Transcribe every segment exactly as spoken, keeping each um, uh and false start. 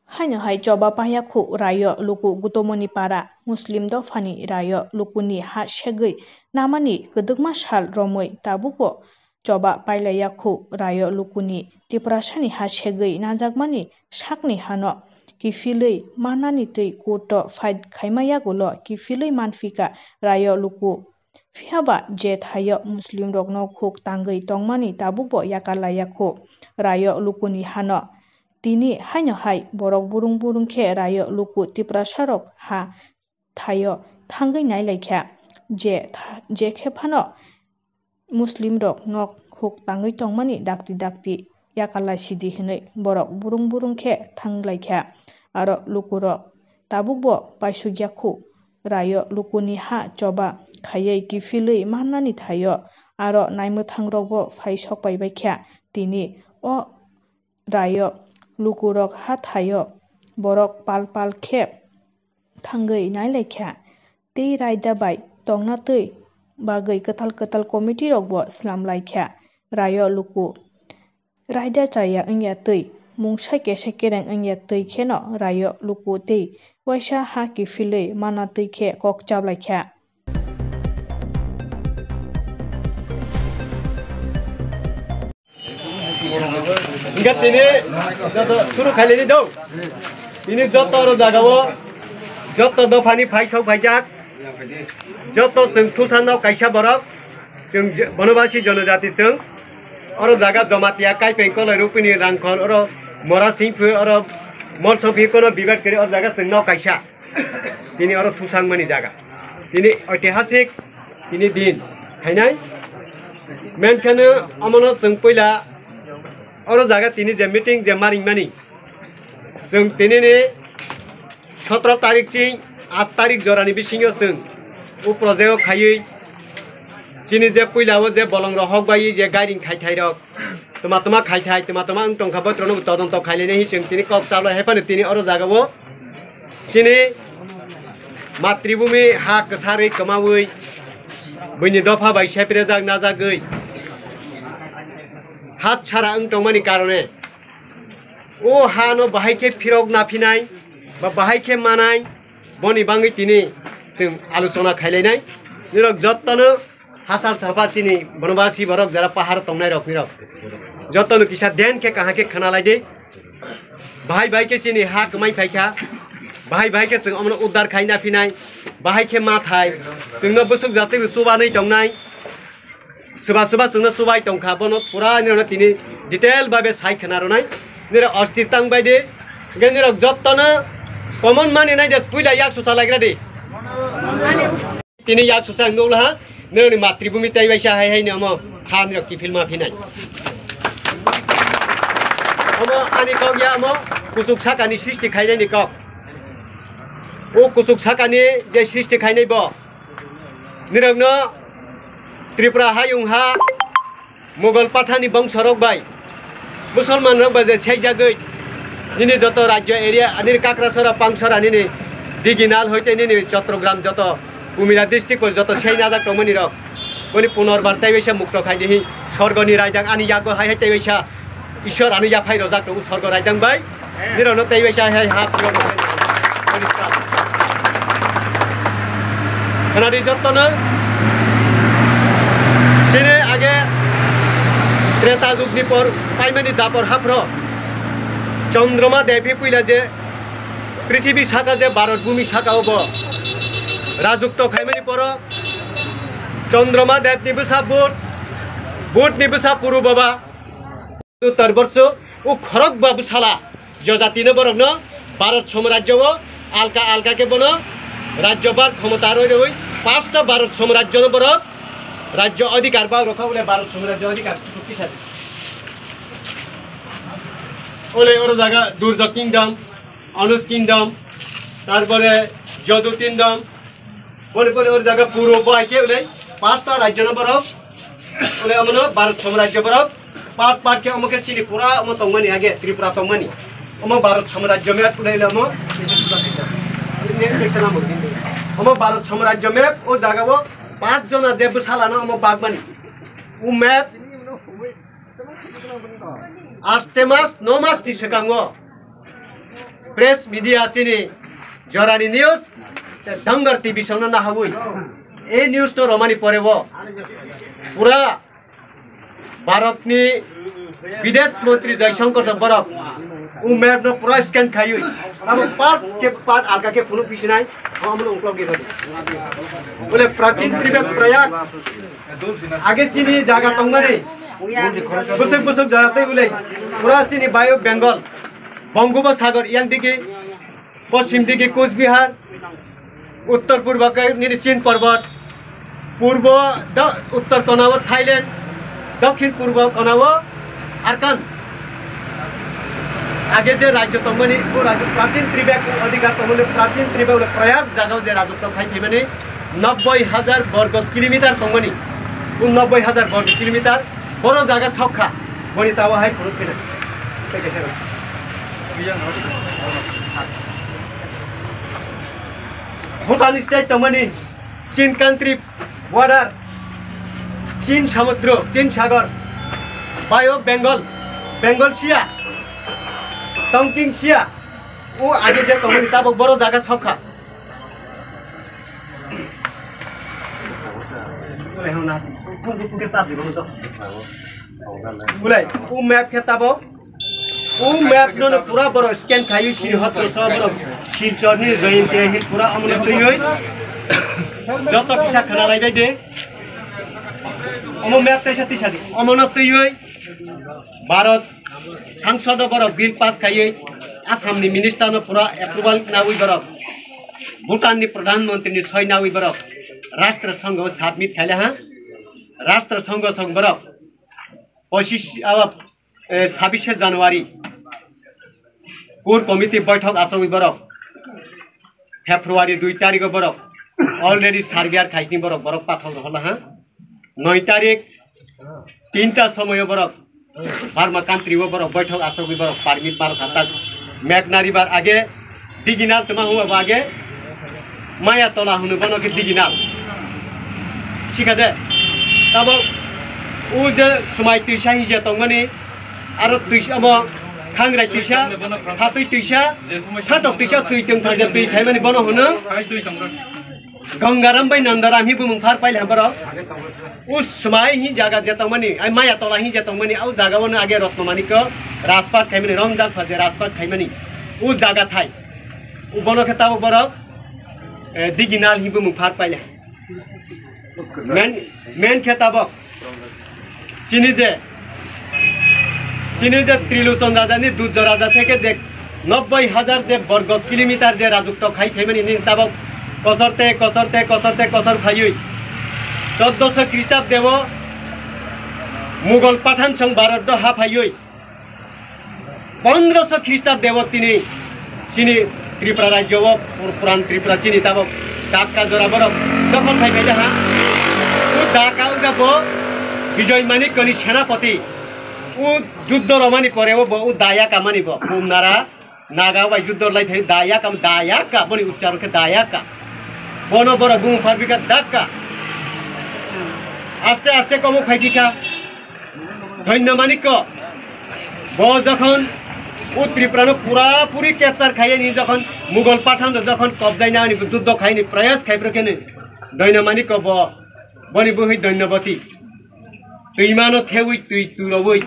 Haino hai choba paiya khu rayo luku Gutomoni para Muslim dophani rayo lukuni ha segwi namani kwdwkma sal romwi tabukbo choba pailaiya khu rayo lukuni Tiprasani ha segwi najakmani sakni hano kiphilwi mannani twi court-o fight khaima yagulo kiphilwi manphika rayo luku. Phiya ba je thaio Muslim rokno khuk tangwi tongmani tabukbo yakar laiya khu rayo lukuni hano. Tini haino hai borok burung burung khe rayo luku Tiprasa rok ha thaio thangwi nai lai kha. Je tha-, je khe phano Muslim rok nok khuk tangwi tongmani dakti dakti yakar lai sidi hinwi borok burung burung khe thang lai kha. Aro luku rok tabukbo paisuk ya khu. Rayo lukuni ha choba khaiwi kiphilwi mannani thaio aro naimwthangrokbo phai sok pai bai kha. Tini o rayo lukurok ha thaio borok pal pal khe thangwi nai lai kha. Tei raida bai tongna twi bagwi kwtal kwtal committee rokbo slam lai kha. Rayo luku raida chaya wngya twi, mungsa kesa kereng wngya twi kheno rayo luku tei waisa ha kiphilwi mana twi khe kok chablai kha. Hingke tini joto suru khailini do. Tini joto oro jagao joto dophani phai sok phaijak. Joto chwng thusa no kaisa borok. Chwng je-, Bonobasi jonojati chwng. Oro jaga Jamatia Kaipeng Koloi Rupini Rangkhol oro mora singphu oro mol songphi kono bibad kari oro jaga chwng no kaisa. Tini oro thusangmani jaga. Tini oitihasik tini din. Hainai? Menkheno omono chwng puila oro jaga tini je meeting je maringmani. Chwng tinini sotro tarik ching aat tarik jorani bisingo chwng o project o khaiwi chini je puila o je bolong rok hok bai je gairing khai thai rok tuma tuma khai thai tuma tuma wng tong kha bo todonto khai lainai hi chwng tini kok chalo hai phano tini oro jaga o chini matribhumi ha kwsarwi kwmawi buini dopha bai seprejak najagwi hat sara wng tongmani karone o ha no bahai khe phirok naphinai ba bahai khe manai boni bangwi tini chwng alochona khailainai. Nirok jottono hachal salpa chini Bonobasi borok jara pahar tongnai rok nirok jottono kisa den khe kaham khe khna lai di. Bahai bahai khe chini ha kwmai phai kha, bahai bahai khe chwng omono uddar khai naphinai, bahai khe ma thai chwngno bwswk jatwi chubanwi tongnai. Swba swba chwngno chubai tongkha, bono pura nirokno tini detail babe sai khna rwnai. Nirok ostir tang bai di. Hingke nirok jottono common mani nai de puila yak susa laigra di. Tini yak susa ang nukla ha. Nirokni matribhumi tei baisa hai hai ni omo ha nirok kiphil ma phinai. Omo ani kok ya omo kusuk sakani sristi khainai ni kok. O kusuk sakani je sristi khainai bo. Nirokno Tripura hayung ha Mughal Pathani bongsorok bai, Musulman rok bai je seijagwi, nini joto rajyo area, nini Kakrasora, Pangsora, nini Diginal hoite nini Chattogram joto, Kumila district o joto sei najak tongmani rok, boni punorbar tei waisa mukto khai di hi, sorgoni raidang ani yago hai hai tei waisa Ishwar ani yaphai rojak tongo sorgo raidang bai. Nirokno tei waisa hai ha phiyok. Khwnadi jottono. Chini age Treta jugni por paimani dapor haphro Chandroma Devi puila je prithibi saka je Bharat bhumi saka obo rajukto khaimani poro Chandroma Devni bwsa Bud, Budni bwsa Puru Baba. Uttor borso o khorok ba bwsala jojatino borokno Bharat Samrajyo o alka alka khe bono rajyo bar khomota roi roi pasta Bharat Samrajyo no borok rajyo adhikar ba rokha ule Bharat Samrajyo adhikar chukti sadi. Ole oro jaga Durjok Kingdom, Anuj Kingdom, tarpore Jadu Kingdom, Pore pore or jaga puro bo hai khe ulai pasta rajyo no borok. Ulai omono Bharat Samrajyo borok. Part part khe omo khe chini pura omo tongmani age Tripura tongmani. Omo Bharat Samrajyo map ulai omo. Omo Bharat Samrajyo map o jaga o panch jona je bwsala no omo bagmani. O map aste mas no mas ni swkango. Press media chini jorani news, te Dangar T V songno nahawi. E news to romani porebo pura Bharatni Bidesh Mantri Jaishankar Borok o map no pura scan khaiwi. Abo part ke part alka ke phunu pisinai, amo no uklok ge. Bole Prachin Tripura Prayag, age chini jaga tongmani, busuk busuk jaga tei bole pura chini Bay of Bengal, Bongobo Sagar yang digi, Poschim digi Kuch Bihar, Uttor Purbo ke nini Chin Parbot, Purbo da-, Uttor Konao Thailand, Dokhin Purbo Konao Arkan. Age je rajyo tongmani, o rajyo Prachin Tripura adhikar tongmani, Prachin Tripura ule Prayag jagao je rajotw khai phaimani, nobboi hajar borgo kilometer tongmani, o nobboi hajar borgo kilometer boro jaga sokha, boni tawa hai phunuk phina. Bhutan state tongmani, Chin country border, Chin samudro, Chin sagar, Bay of Bengal, Bengal sia, Tongking sia, o age je tongmani tabok boro jaga sokha. Ulai, o map khe tabok, o map no no pura borok scan khaiwi sini hotro so borok Silchor ni Jayanti hin pura omono twiwi joto kisa khana lai bai de. Omo map taisa tisa di. Omono twiwi Bharat Sangsad o borok bill pass khaiwi Assam ni minister no pura approval nawi borok. Bhutan ni Pradhan Mantri ni soi nawi borok. Rashtra Sangha o submit khaile ha. Rashtra Sangha song borok. Pochis, abo, eh, sabishe January Core Committee boithok asogwi borok. February dui tarikh o borok already survey khaisni borok, borok pathor rohorla ha. Noi tarikh tinta somoyo borok Burma country o borok boithok asogwi borok permit barok hatak. Meghna River age Diginal toma hwnba bo age Maya Tola hwno bono khe Diginal. Sikha de. Tabok o je swmai twisa hija tongmani, aro twisa omo khangrai twisa, phatwi twisa, phatok twisa twi tong thaja twi khaimani bono hwno. Gangaram bai Nandaram hi bumung phar paile hambarok. O swmai hi jaga je tongmani, ai Maya Tola hi je tongmani, o jaga o no age Rotno Manikko Rajpat khaimani, Rongjak Phaje Rajpat khaimani. O jaga thai. O bono khe tabok borok, eh, Diginal hi bumung phar paile. Men, men khe tabok. Chini je, chini je Trilochon Raja ni Durjo Raja theke je nobboi hajar je borgo kilometer je rajotw khai phaimani nini tabok kosorte, kosorte, kosorte, kosor phaiwi choddoso Khristabde o Mughal Pathan song Bharat do ha phaiwi pondroso Khristabde o tini chini Tripura rajyo o pur-, puran Tripura chini tabok Dakka jora borok dokhol khai phaile ha. O Dakka wngkha bo Bijoy Manikko ni senapati. O juddho romani pore o bo o daya kamani bo. Bumnara Naga bai juddho lai phai daya kam, daya ka, boni uchcharon khe daya ka. Bono borok bumung phar bikha Dakka. Aste aste komo phai bikha. Dhoinno Manikko, bo jokhon o Tripura no pura puri capture khaiyani, jokhon Mughal Pathan rok jokhon kobjai nani juddho khaiyani prayas khai phro khe ni, Dhoinno Manikko bo, boni bwhwi Dhoinnoboti. Twima no thewi, twi turowi,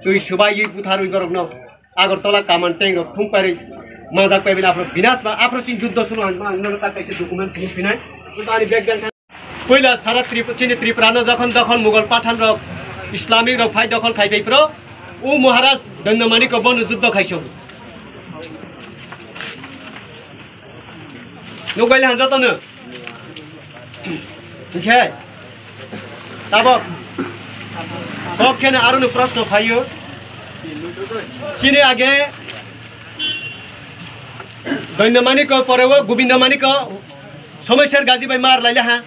twi swbaiwi butharwi borok no Agartala kaman tank rok thung pari majak pai bini aphro binas ba aphro sin juddho suru ang, ang no ta kaisa document thung phinai. Ani bag Puila sara Trip-, chini Tripura no jokhon dokhol Mughal Pathan rok, Islamic rok phai dokhol khai phai phro, o Maharaj Dhoinno Manikko bono juddho khai song. Nukbai le han joto no. Hingkhe tabok kok kheno aro no proshno phaio. Chini age Dhoinno Manikko pore o Gobindo Manikko Someser Gaji bai mar laile ha.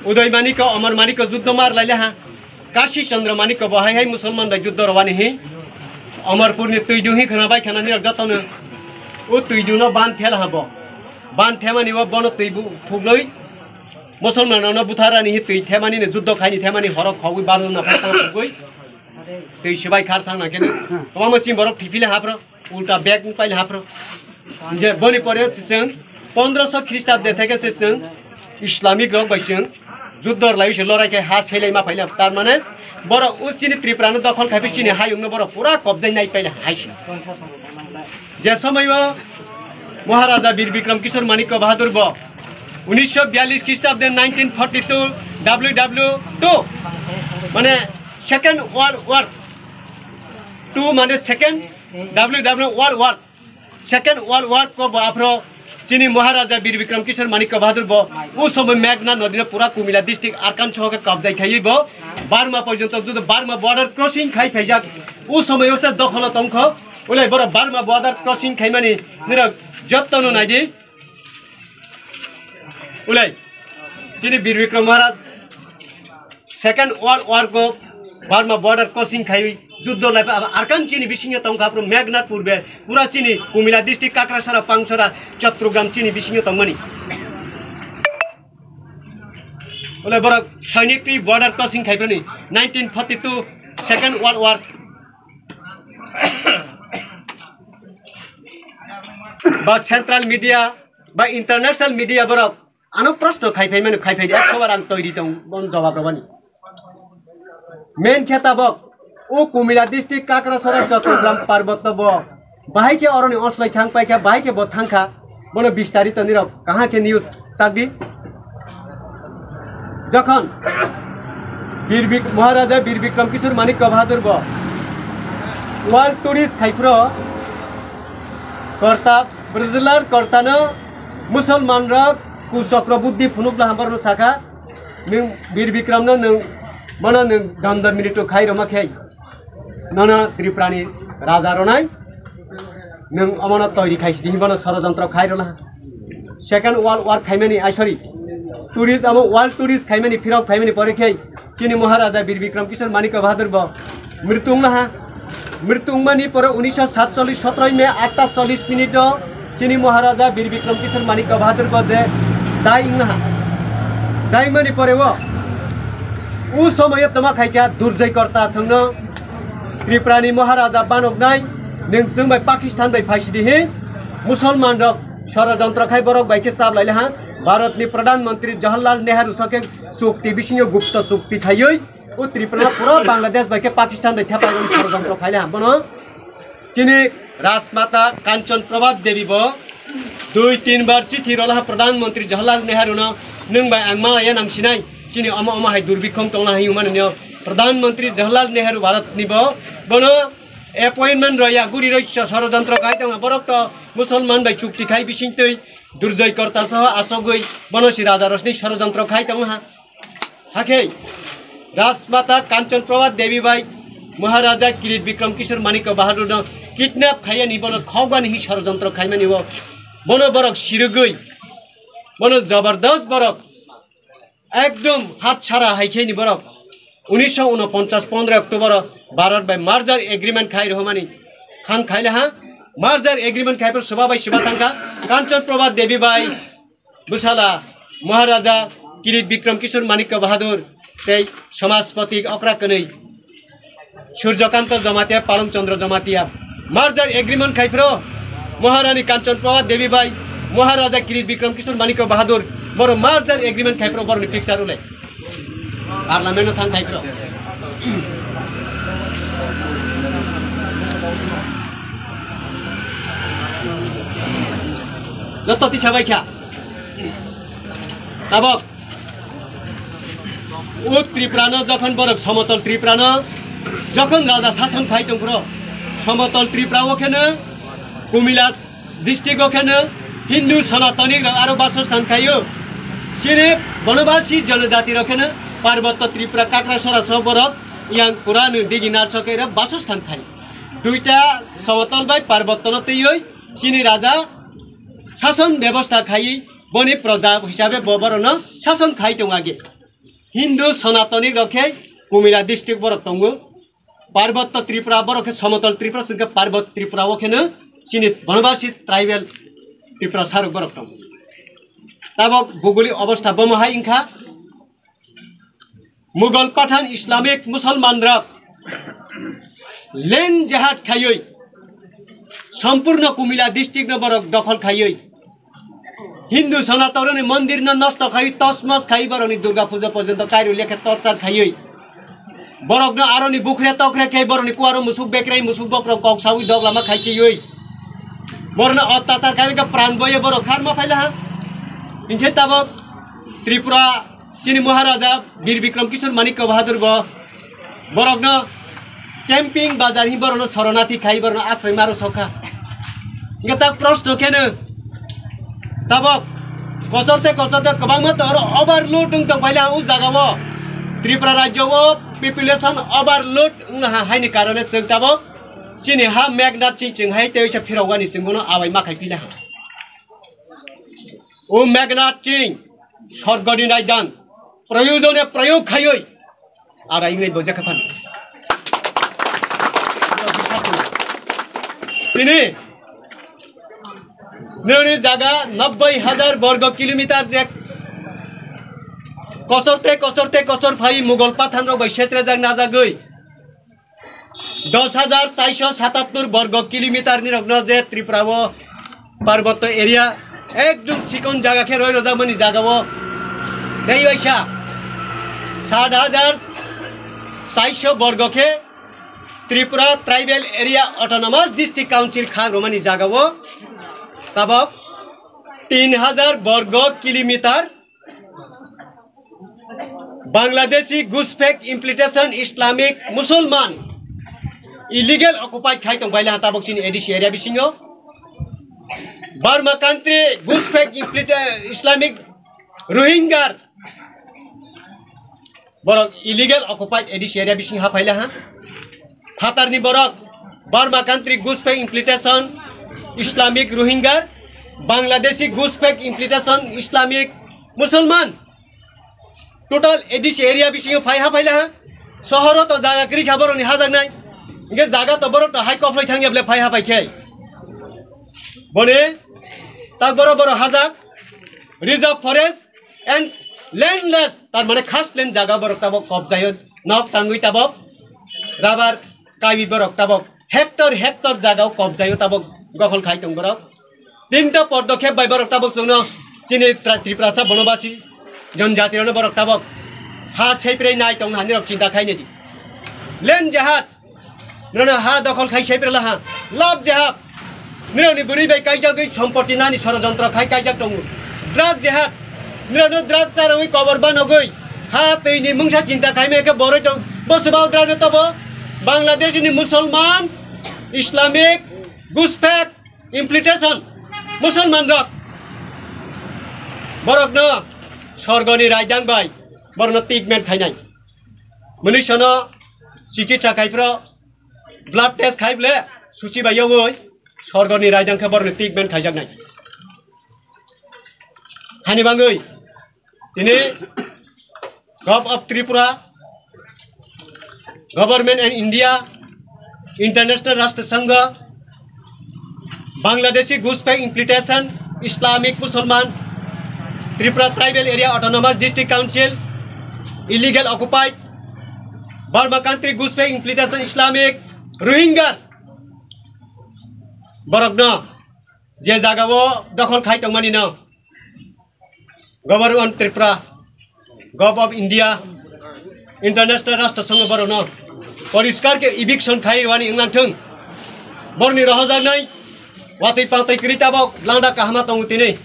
Udoy Manikko, Omor Manikko juddho mar laile ha. Kashi Chandra Manikko bo hai hai Musulman bai juddho rwani hi. Omorpur ni twidu hi khwna bai khwna nirok jotono. O twidu no ban thela ha bo. Ban themani bo bono twi bu phugloi. Musulman rok no butharani hi twi themani no juddho khaini themani horok khogwi ban na phai tang phugwi. Twi sibai khar thang na kene. Kwbangma chini borok thipile haphro. Ulta bag paile haphro. Hingke boni pore se chwng pondroso Khristabde theke se chwng Islamic rok bai chwng juddor lai se lorai khe ha selai ma phaila. Tar mane borok o chini Tripura no dokhol khai phi chini hayung no borok pura kobjai nai paila hai se. Je somoio Maharaja Bir Bikram Kishore Manikya Bahadur bo unisho biyallis Khristabde nineteen forty two W W two mane Second World War two mane Second W W World War Second World War ko bo aphro chini Maharaja Bir Bikram Kishore Manikya Bahadur bo u somoy Meghna nodi no pura Kumila district Arkan soho khe kabjai khaiwi bo Burma porjonto judo Burma border crossing khai phaijak u somoy o se dokholo tongkho ulai borok Burma border crossing khaimani nirok jotto no naidi ulai chini Bir Bikram Maharaj Second World War ko Burma border crossing khai juddo lai pa Arkan chini bisingo tongkha pro Meghna purbe pura chini Kumila district Kakrasora Pangsora Chattogram chini bisingo tongmani. Ole borok sainik twi border crossing khai prani nineteen forty two Second World War ba central media ba international media borok Ano prosto khai phai manu khai phai di ekso bar ang toiri tong bon jawab robani. Main khe tabok o Kumila district Kakrasora Chattogram Parbotto bo bahai khe oroni onslai thang pai kha bahai khe bo thang kha bono bistarito nirok kaha khe news chak di. Jokhon Bir Bik Maharaja Bir Bikram Kishore Manikya Bahadur bo world tourist khai phro Korta Brazil Kortano Musulman rok ku chokro buddhi phunuk la hambar no saka nwng Bir Bikram no nwng mano nwng danda minute khai roma khai nono Tripura ni raja ronai nwng omono toiri khai sidi bono sorojontro khai rona second world war khaimani ai sorry tourist amo world tourist khaimani phirok khaimani pore khai Chini Maharaja Bir Bikram Kishore Manikya Bahadur bo mritu wngna ha. Mritu wngmani pore unisho satchollish sotroi May atta chollish minute o chini Maharaja Bir Bikram Kishore Manikya Bahadur bo je dai wngna ha. Dai mani pore o u somoyo toma khaikha Durjai Korta songno Tripura ni Maharaja banoknai nungsung bai Pakistan bai phaisidi hi Musulman rok sorojontro khai borok bai khe chap laila ha. Bharat ni Pradhan Mantri Jawaharlal Nehru soke chukti bisingo gupta chukti khaiwi o Tripura pura Bangladesh bai khe Pakistan bai thepai rwng sorojontro khaile ham bono chini Rajmata Kanchan Prabha Devi bo dui tin bar chithi rola Pradhan Mantri Jawaharlal Nehru no nwng bai ang malaya nang sinai chini omo omo hai durbikhong tongna hai humano Pradhan Mantri Jawaharlal Nehru Bharat ni bo bono appointment roya guri roi sorojontro khai tongna borok to Musulman bai chukti khai bising twi Durjai Korta soho asogwi bono si raja rosni sorojontro khai tong ha. Hakhe Rajmata Kanchan Prabha Devi bai Maharaja Kirit Bikram Kishore Manikya Bahadur no kidnap khaiya ni bono khogani hi sorojontro khaimani o bono borok sirigwi bono jabardast borok Ekdom hat sara hai khe ni borok unisho unoponchas pondro October o Bharat bai merger agreement khai rohmani khang khaile ha merger agreement khai por soba bai soba thangkha Kanchan Prabha Devi bai bwsala Maharaja Kirit Bikram Kishore Manikya Bahadur tei Samajpati okra kwnwi Surjakanta Jamatia, Palong Chandra Jamatia. Merger agreement khai phro Maharani Kanchan Prabha Devi bai Maharaja Kirit Bikram Kishore Manikya Bahadur boro merger agreement khai phro boroni picture ulai. Parliament no thang khai phro. Joto tisa bai kha. Tabok O Tripurano jokhon borok somotol Tripurano jokhon raja sason khai tongphro, somotol Tripura o kheno Kumila district o kheno Hindu Sanatani rok aro basostan khaio. Chini Bonobasi Jonojati rok kheno Parbotto Tripura Kakrasora so borok yang Kuranu digi narsoke rok basostan khai. Duita somotol bai Parbotto no twioi chini raja sason bebosta khaiwi boni proja hisabe bo borokno sason khai tong age. Hindu Sanatani rok khe Kumila district borok tongo. Parbotto Tripura borok khe Somotol Tripura chwngkhe Parbot Tripura o kheno chini Bonobasi tribal Tripura sarok borok tongo. Tabok buguli obostha bomo hai wngkha. Mughal Pathan Islamic Musalman rok land jihad khaiwi Sampurno Kumila district no borok dokhol khaiwi, Hindu Sonatoroni mondir no nosto khaiwi, tosmos khaiwi, borokni Durga Puja porjonto kairu lekhe torchar khaiwi, borokno aroni bukhre tokre khe borokni kuaro musuk bekrai musuk bokrok kok sawi dog lama khaichiwi, borokno ottachar khailekhe pran boye borok kharma phailaha. Hinkhe tabok Tripura chini Maharaja Bir Bikram Kishore Manikya Bahadur bo borokno camping bazar hi borokno soronati khai borokno asroi maro sokha. Hinkhe tak proshno kheno tabok kosorte kosorte kwbangma to oro overload wng tong phaila o jagao. Tripura rajyo o population overload wngna ha haini karone chwng tabok chini ha Meghnad Singh chwng hai tei oisa phirogani chwng bono abai ma khai pila ha. O Meghnad Singh sorgoni naidang proyojone proyog khaiwi ara ingnai bojak kha phan. Tini nini jaga nobboi hajar borgo kilometer je kosorte kosorte kosor phai Mughal pathan rok bai setrejak najagwi dos hajar charsho satattor borgo kilometer ni rokno je Tripura o Parbotto area ekdom sikon jaga khe roi rojak mani jaga o tei waisa sat hajar charsho borgo khe Tripura Tribal Area Autonomous District Council khak romani jaga o tabok tin hajar borgo kilometer Bangladeshi Gushpek Implementation Islamic Musulman illegal occupied khai tong baila tabok chini A D C area bisingo. Burma country Gushpek Implita-, Islamic Rohingya borok illegal occupied A D C area bising ha phaila ha. Phatarni borok Burma country Gushpek Implementation Islamic Rohingya, Bangladeshi Gushpek Implementation Islamic Musulman. Total A D C area bisingo phai ha phaila ha. Sohoro to jaga kwrwi kha borokni hajaknai. Hinkhe jaga to borok to hai koplai thangya bole phai ha phai khe. Boni tak borok borok hajak reserve forest and landless, tar mane khas land jaga borok tabok kobjayo, nok tangwi tabok rubber kaiwi borok tabok hectare hectare jaga o kobjayo tabok dokhol khai tong borok. Tinta podokhep bai borok tabok chwngno chini Tra-, Tiprasa Bonobasi Jonjati rokno borok tabok ha seipre nai tong hani rok chinta khainedi. Land jihad Nirano ha dokhol khai sai berla ha. Love jihad. Nirani bwrwi bai kaijagwi sompoti nani sorojontro khai kaijak tongo. Drug jihad. Nirano drug charwi kobor banogwi ha twi ni mungsa chinta khai me khe boroi tong. Bo swbao drug no tobo Bangladesh ni Musulman, Islamic, Gushpek, Implementation, Musulman rok. Borok no sorgo ni raidang bai borok no treatment khainai. Mwnwi sono chikitsa khai phro blood test khai ble suchi bai yawi sorgo ni raidang khe borok ni treatment khaijaknai. Hani bangwi tini Gov of Tripura, Government and India, International Rashtra Sangha, Bangladeshi Gushpek Implementation, Islamic Musulman, Tripura Tribal Area Autonomous District Council, illegal occupied, Burma country Gushpek Implementation Islamic, Rohingya, borokno je jagao dokhol khai tongmani no Government Tripura, Gov of India, International Rashtra Sangha borokno poriskar khe eviction khai rwani wngna thung. Borokni rohojaknai watwi patwi kwrwi tabok landa kahama tongo tini.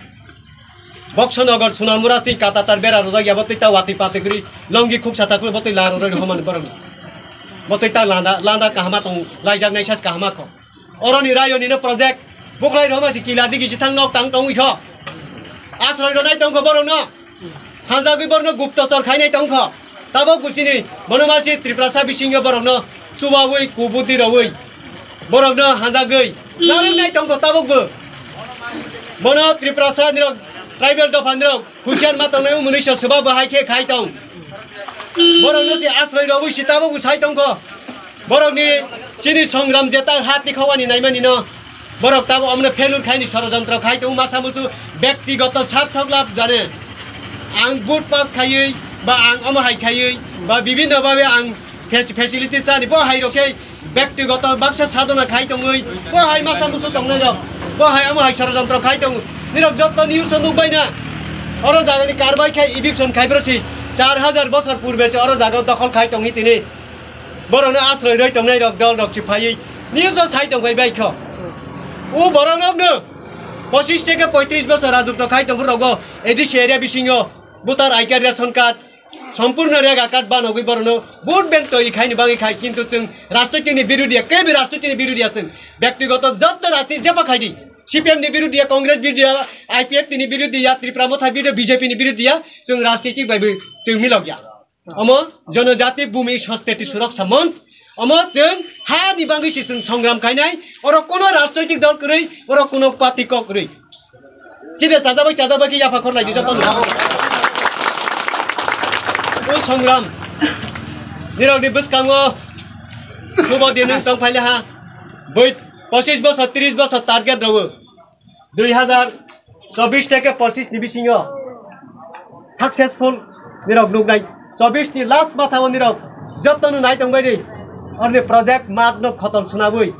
Boksonogor Sunamura twi katatar bera rwjak ya botwi ta watwi patwi kwrwi longi khuksa ta kwrwi botwi la rwrwi rwmani borokni. Botwi ta landa, landa kahama tongo, laijaknai sas kahama kho. Oroni rayoni no project buklai roma si kila digi si thang nok tang tong ikho. Asroi ronai tongkho borok no. Hanjagwi borok no guptosor khainai tongkho. Tabok gusini bono masi Tiprasa bisingo borok no chubawi kubudi rowi. Borok no hanjagwi narwknai tongkho tabok bo. Bono Tiprasa nirok tribal dopha nirok Husiar ma tongnai o mwnwi so swba bo hai khe khai tong. Borok no se asroi rogwi si tabok bo sai tongkho. Borok ni chini songram jeta ha tikhawani naimani no. Borok tabok omno failure khai ni sorojontro khai tong masa musu bektigoto sarthok lab jane. Ang good pass khaiwi ba ang omo hai khaiwi ba bibhinno bhabe ang fac-, facilities ani bo hai rokhe Bektigoto baksa sadhona khai tongwi, bo hai masa musu tongnai rok, bo hai amo hai sorojontro khai tongo. Nirok jotto news o nukbai na. Oro jagani karbai khai eviction khai brosi char hajar bosor purbe se oro jaga dokhol khai tongwi tini. Borokno asroi roi tongnai rok dol rok si phaiwi news o sai tongbai bai kho. U borok rokno pochis theke poitris bosor rajotto khai tongphuru rogo A D C area bisingo voter I D card, ration card, sompurno rega card banogwi borokno vote bank toiri khaini bagwi khai, kintu chwng rajnoitikni birodhiya, kebo rajnoitikni birodhiya chwng. Bektigoto jotto rajniti jeba khaidi, C P M ni birodhiya, Congress birodhiya, I P F T ni birodhiya, Tripura Motha birodhiya, B J P ni birodhiya, chwng rajnoitik bai bo chwng milokya. Omo Jonojati Bhumi Sanskriti Suraksha Manch, omo chwng ha ni bagwi se chwng songram khainai, oro kuno rajnoitik dol kwrwi, oro kuno party kok kwrwi. Chide chajabai chajabai khe yapha khorlai di joto no. O songram nirok ni bwskango subo din wng tong phaile ha. Boi pochis bosor, tris bosor target rwo. Dui hazar chobbish theke pochis ni bisingo successful nirok nuknai. Chobbish ni last mathao nirok joto no nai tongbai di. Orni project mat no khotol sunabui.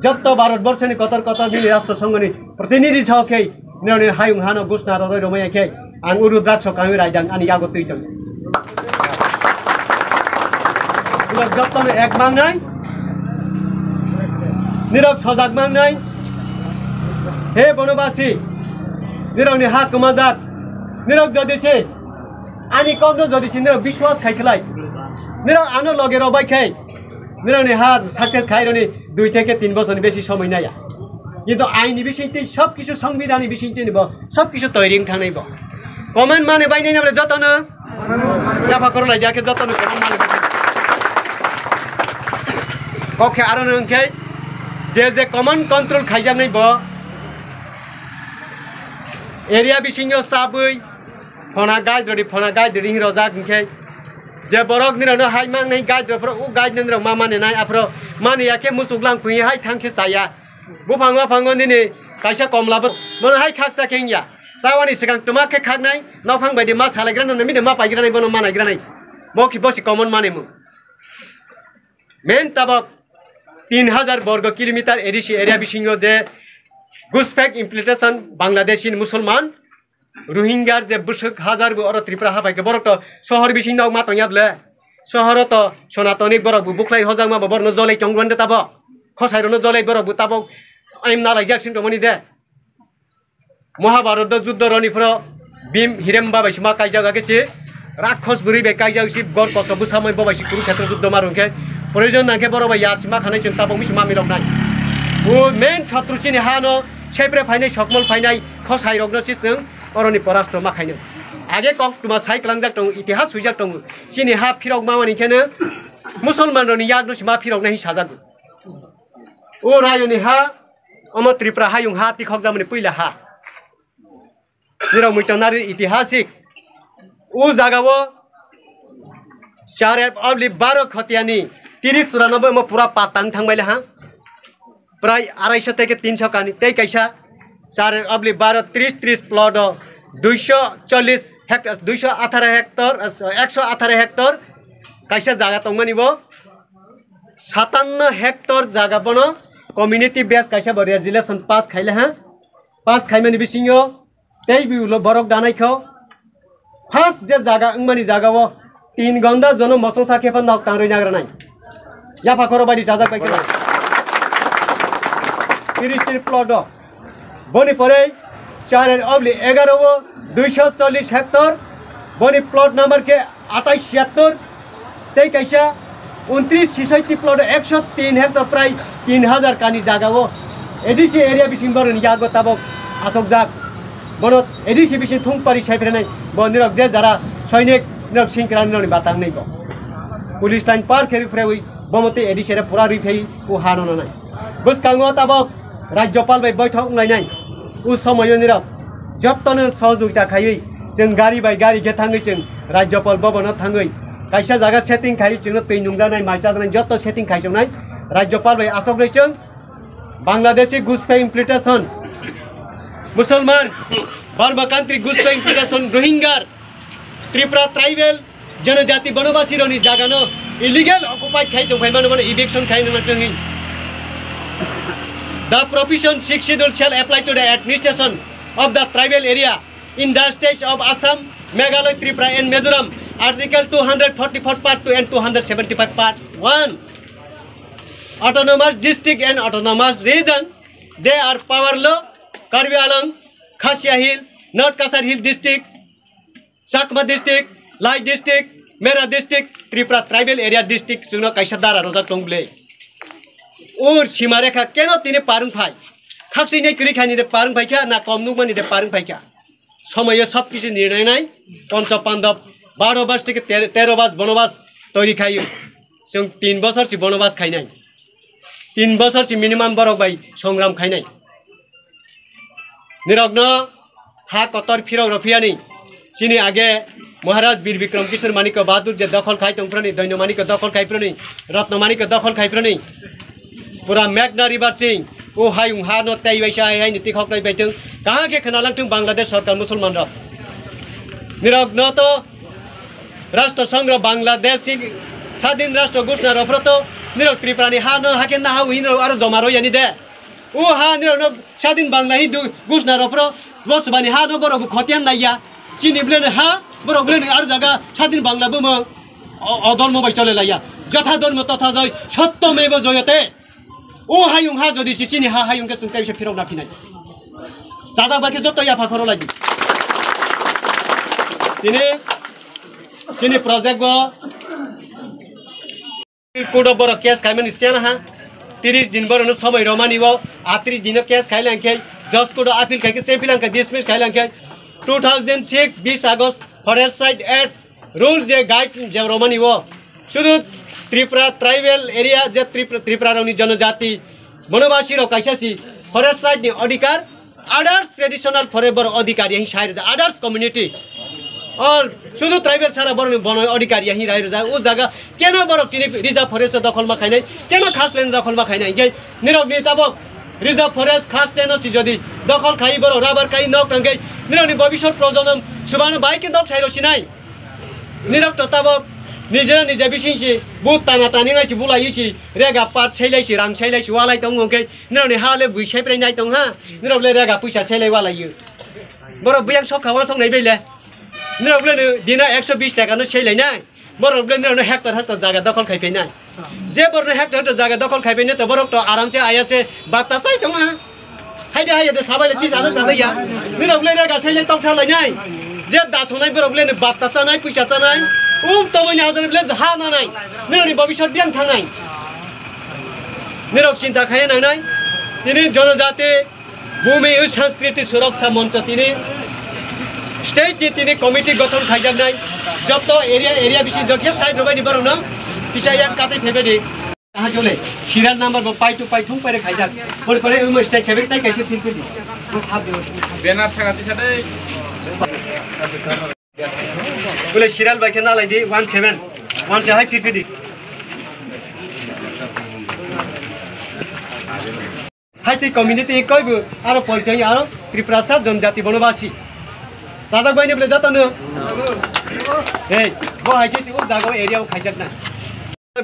Jotto Bharat Borso ni kotor kotor bini Rashtra Sangha ni protinidhi so khe nirok ni hayung hano gusna roroi romai khe ang uru drak so kami raidang ani yago twi tong. Nirok jotto no ek mangnai. Nirok sojak mangnai. He Bonobasi, nirok ni ha kwmajak. Nirok jodi se ani kok no jodi se nirok biswas khai khlai. Nirok ano loge robai khai. Nirok ni ha success khai roni dui theke tin bosor ni besi somoi naya. Kintu aini bising tei sob kisu songbidhan ni bising tei ni bo sob kisu toiring thangnai bo. Comment mane bai nai na bole joto no. Yapha khorlai jakhe joto no comment mane bai. Kok khe aro no hwnkhe je je common control khaijaknai bo area bisingo chabwi phona guide rodi, phona guide rodi hinwi rojak hwnkhe je borok nirokno hai mangnai guide rok phoro o guide no nirok ma mani nai aphoro mani ya khe muchuk lang thungwi hai thang khe chaya. Buphang buphango nini kaisa komla bo bono hai khaksa khe wngya. Chawani swkang twma khe khaknai, nophang bai di ma salaigra nai, bini ma paigra nai, bono ma naigra nai. Bo khi bosi common mani mung. Main tabok tin hajar borgo kilometer A D C area bisingo je Guspek implementation Bangladeshi Musulman Rohingya je bwswk hajar bo oro Tripura ha pai khe borok to sohor bising nok ma tongya ble. Sohoro to Sonatoni borok bo buklai hojak ma bo borok no jolai tong rwande tabo. Khosai rok no jolai borok bo tabo aim na laijak sing tongmani de. Mahabharata juddho roni phoro Bhim Hiremba bai sima kaijak age si, Rakkhos bwrwi bai kaijak si, gor koso bwsamoi bo bai si Kurukhetra juddho mar hwnkhe, proyojon nangkhe borok bai yar sima khanai chwng tabok misi mami rok nai. O main sotru chini ha no sepre phainai, sokmol phainai, khosai rok no si chwng oroni porastro ma khainai. Age kok tuma sai klangjak tongo, itihas swijak tongo. Chini ha phirok mamani khe no Musulman roni yak no sima phirok nai hi sajak. O rayoni ha, omo Tripura hayung ha, tikhok jamani puila ha. Nirok muitongnari itihasik. O jagao char obli baro khotiani tiris tura no bo omo pura patang thangbaila ha. Prai arai so teke tin so kani tei kaisa char obli baro tris tris plot o dui so chollis hectare, dui so atharo hectare, ek so atharo hectare kaisa jaga tongmani bo. Satanno hectare jaga bono community base kaisa bo resolution pass khaile ha. Pass khaimani bisingo tei bi ulo borok danai kho. First je jaga wngmani jagao tin gonda jono mosongsa khe phan nok tangrwi nagranai. Yapha khoro bai di chajak bai khe. Tiris tir plot o. Boni pore char er obli egaro o dui so chollis hectare, boni plot number khe atais chiyattor, tei kaisa untris sisoi ti plot o ek so tin hectare prai tin hajar kani jaga o A D C area bising boroni yago tabok asokjak. Bono A D C bising thung pari sai phrenai bo nirok je jara soinik nirok singkra nirokni batang nai bo. Police line par khe riphraiwi bomo tei A D C area pura riphraiwi o ha no nanai. Bwskango tabok Rajyopal bai boithok wnglainai. O somoyo nirok jottono sohojogita khaiwi chwng gari bai gari khe thangwi chwng Rajyopal Bhavan o thangwi kaisa jaga setting khaiwi chwngno twi nungjaknai, mai chajaknai jotto setting khaisoknai. Rajyopal bai asoknai chwng Bangladeshi Guspek implementation, Musulman, Burma country Guspek implementation, Rohingya, Tripura tribal, Jonojati Bonobasi rokni jagano Illegal occupied khai tongphai mano, mano eviction khai nang tongwi. The provision six schedule shall apply to the administration of the tribal area in the states of Assam, Meghalaya, Tripura and Mizoram. Article two hundred forty-four part two and two hundred seventy-five part one. Autonomous district and autonomous region, they are power law, Karbi Anglong, Khasi Hills, North Cachar Hills district, Chakma district, Lai district, Mera district, Tripura tribal area district, chwngno kaisa dara rojak tong bwle. Ur sima rekha keno tini parwng phai. Khakchwi nei kwrwi kha ni de parwng phai kha, na kom nukmani de parwng phai kha. Somoyo sob kichu nirnai nai, poncho pandab, baro bas theke ter-, tero bas bonobas toiri khaio. Chwng tin bosor si bonobas khainai. Tin bosor si minimum borok bai songram khainai. Nirokno ha kotor phirok rw phiyani. Chini age Maharaj Bir Bikram Kishore Manikya Bahadur je dokhol khai tong phironi, Doino Manikya dokhol khai phironi, Ratna Manikya dokhol khai phironi. Pura Meghna River sing, o hayung ha no tei bai sa hai hai ni tikhok tei bai tong. Kaha khe khna lang thung Bangladesh sorkar Musulman rok. Nirokno to Rashtra Sangha Bangladesh sing, Sadhin Rashtra Ghoshna rw phro to, nirok Tripura ni ha no ha khe na ha wi nirok aro joma rw yani de. O ha nirokno Sadhin Bangla Hindu Ghoshna rw phro, Lok Sabha ni ha no borok bo khotiyan naiya. Chini bwleno ha, borok bwleno ar jaga Sadhin Bangla bumung o-, odormo bai chole laiya. Jatha dormo totha joy, sotto meva joyate. O hayung ha jodi si chini ha hayung khe chwng tei se phirok na phinai. Chajak bai khe joto yapha khoro lai di. Tini, chini project bo Court o borok case khaimani siyan ha, tris din borokno somoi romani o, atris dino case khai lang khe, Judge Court o appeal khai khe, se philang khe dismiss khai lang khe, two thousand six, bis August, Forest Site Act rule je guide je romani o, sudu Tripura tribal area je Tripura, Tripura rokni jonojati, bonobasi rok kaisa si Forest Site ni odhikar, others traditional forever odhikari hin sai rwjak, others community. All sudu tribal sara borokni bono odhikari hin rai rwjak. O jaga keno borok tini reserve forest dokhol ma khainai, keno khaslen dokhol ma khainai. Hinkhe nirokni tabok reserve forest khaslen no si jodi dokhol khai borok rubber kai nok tangkhe nirokni bobisot projonom subano bai khe nok thairo sinai. Nirok to tabok nijera nija bising si but tana tani ngai si bulai si rega pat sailai si rang sailai si walai tongo khe nirokni ha le bui sai prai nai tong ha. Nirok le rega puisa sailai walai yo. Borok buyang sok kha wansok nai bai le. Nirok le dina ekso bis taka no sailai nai. Borok le nirok no hectare hectare jaga dokhol khai pai nai. Je borok no hectare hectare jaga dokhol khai pai nai to borok to aram se aya se batta sai tong ha. Haide haide sabai le chis asok chajak ya. Nirok le rega sai le toksa lai nai. Je da sonai borok le batta chanai puisa chanai. Um to boni ajak le ha na nai. Nirok ni bobisot biang thang nai. Nirok chinta khai nang nai. Tini jonojati Bhumi Sanskriti Suraksha Moncho tini state ni tini committee gothon khaijaknai. Joto area, area bisi jokya side rwbaini borokno kisa yak katwi phebedi. Aha jole serial number bo pai tu pai thung paire khaijak. Pore pore emo stage khebe tai kaise feel feel di. Banner saka tisa dei. Bole serial bai khe nalai di one seven. One seven hai feel feel di. Hai tei community koi bo aro porichoi aro Tiprasa Jonjati Bonobasi. Sajak bai ni bole jata no. Hey, bo hai khe si o jaga o area o khaijak na.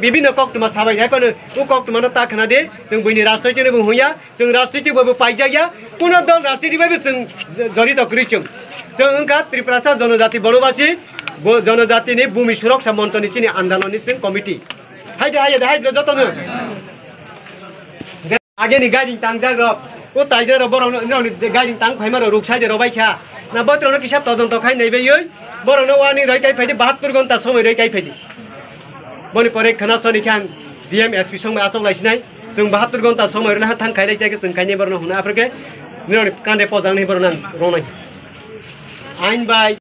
Bibino koktwma sabai hai phano o koktwma no ta khna di, chwng buini rajnoitik ni bo huya, chwng rajnoitik bai bo paijak ya, kuno dol rajnoitik bai bo chwng jorito kwrwi chwng. Chwng wngkha Tiprasa Jonojati Bonobasi, bo Jonojati ni Bhumi Suraksha Moncho ni chini andolon ni chwng committee. Hai de, hai de, hai de, joto no. Ageni gairing tangjak rok, o taijak rok borok no, no, gairing tang phaima rok ruk sai de rok bai kha. Na botrok no kisa todonto khai nai bai oi, borok no warning roi kai phai di, bahattur gonta somoi roi kai phai di. Boni pore khana soni khan D M S P song bai asok lai sinai, chwng bahattur gonta somoi roi ha thang khai lai chai khe chwng khai nai borok no huna aphre khe, nini kande pojang nai borok nang rong nai. Ain bai.